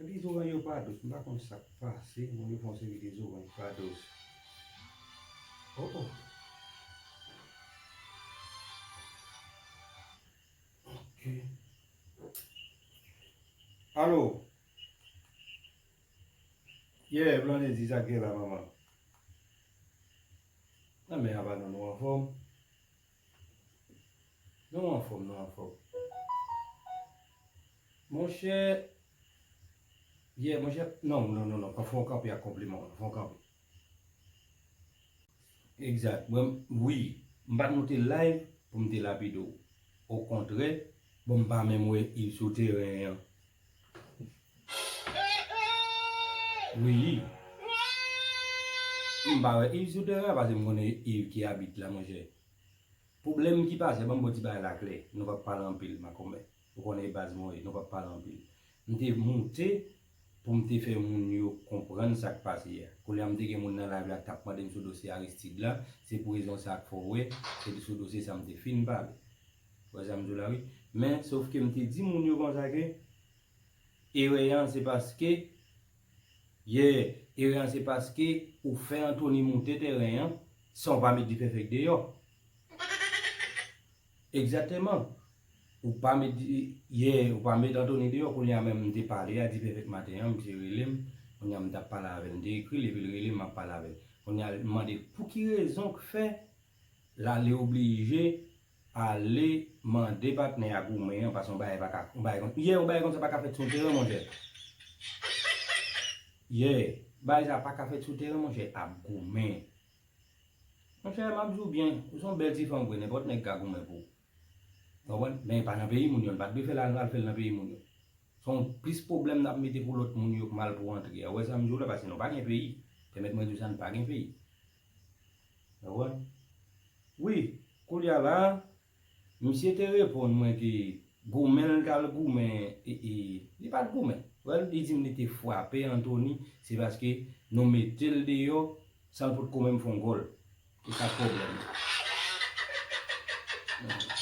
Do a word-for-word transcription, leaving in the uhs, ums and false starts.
Epi zoranj yo pa dous, m pa konn sa k pase, moun yo fè yon seri de zoranj pa dous. Oh, oh. Ok. Alo. Yeah, Blondedy, sa k gen la, manman? Nan men apa nou, nou anfòm? Nou anfòm, nou anfòm. Monchè, yeah, monchè, non, non, non, non, pa fè w kanpe ak konpliman, non, fè w kanpe. Egzat, mwen, wi, m pa t moute live pou m te lapide w. Okontrè, bon, m pa menm wè Yves sou teren an. Wi. M pa wè Yves sou teren an, paske m konnen Yves ki abit la, monchè. Pwoblèm ki pase, ban m ba w ti bagay la klè. Nou p ap pale anpil, makomè. Ou konnen e baz mwen ye, nou p ap pale anpil. M te moute pou m te fè moun yo konprann sa k pase a. Kounye a, m te gen moun nan live la k t ap mande m sou dosye Aristide la, se pou rezon sa a k fè w wè, se sou dosye sa a m te fin pale. Ou wè sa m di w la, wi. Men, sòf ke m te di moun yo konsa ke erè an se paske, yeah, erè an se paske ou fè Anthony moute teren an san w pa met Dipèfèk deyò. Egzakteman. Ou pa met, yeah, ou pa met Anthony deyò, kounye a menm m te pale a Dipèfèk maten an, misye rele m, kounye a m t ap pale avè l, m te ekri l epi l rele m, m ap pale avè l. Kounye a l mande pou ki rezon k fè l ale oblije ale mande patnè a goumen an, paske yon bagay pa ka, yon bagay kon, yeah, yon bagay konsa pa ka fèt sou teren, monchè. Yeah, bagay sa pa ka fèt sou teren, monchè, ap goumen. Monchè, m ap di w byen, ou se yon bèl ti fanm vre, nenpòt nèg ka goumen pou ou. Konprann? Men pa nan peyi moun yo, n pa t dwe fè l al, al fè l nan peyi moun yo. Se yon plis pwoblèm n ap mete pou lòt moun yo k mal pou antre a. Ou wè sa m di w la, paske nou pa gen peyi. Pèmèt mwen di w sa, n pa gen peyi. Ou konprann? Wi, kounye a la, misye te reponn mwen ke goumen l t al goumen, e, e, li pa t goumen. Wè, li di m li te frape Anthony, se paske nou mete l deyò, san l potko menm fè yon gòl. Se sa k pwoblèm nan.